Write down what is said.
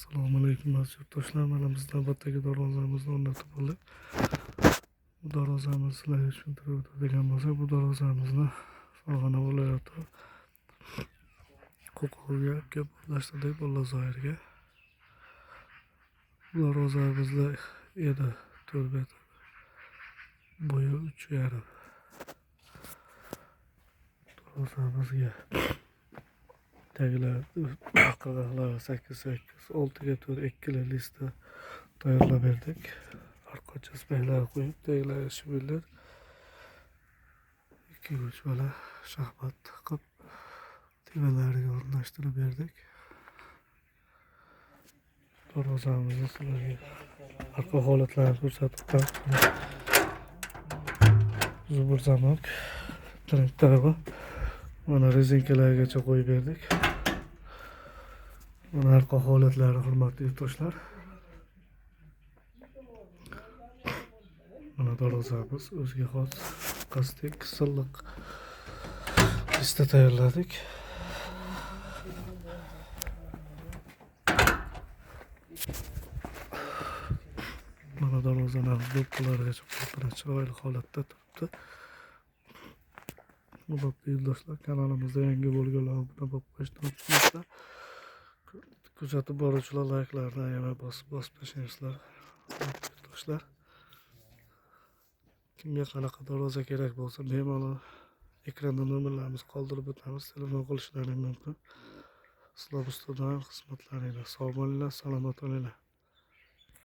Assalomu alaykum aziz yurtdoshlar. Mana biz navbatdagi darvozamizni o'rnatib bo'ldik. Bu darvozamizni sizlarga tushuntirib o'tadigan bo'lsak, bu darvozamizni Farg'ona viloyati Qo'qonga kelib o'rnashtirdik, Bolazoirga. Bu darvozamizni eni 4 metr, bo'yi 3,5. Darvozamizga tagilar qirg'oqlari 8 8 6ga 4 ikkili lista tayyorlab berdik. Arqa chizmalar qo'yib, tagilarga shibirlar 2-3 bala shaxmat qilib tevalariga o'rnashtirib berdik. Darvozamizni sizlarga arqa holatlarini ko'rsatib o'tamiz. Zubur zamok trendlar. Mana rezinkalargacha qo'yib berdik. Mana arqa holatlari, hurmatli yurtdoshlar. Mana darvozamiz o'ziga xos qasdek silliq lista tayyorladik. Mana darvozalarimiz do'ppilargacha qo'yib, chiroyli holatda turibdi. Hurmatli yurtdoshlar, kanalimizda yangi bo'lganlar obuna bo'lib qo'yishni unutmanglar. Kuzatib boruvchilar layklarni ayamay bosib tashlaysizlar. Yurtdoshlar, kimga qanaqa darvoza kerak bo'lsa, bemalol ekranda nomerlarimizni qoldirib o'tamiz, telefon qilishlari mumkin. Sizlar ustidan xizmatlaringlar. Sog' bo'linglar, salomat bo'linglar.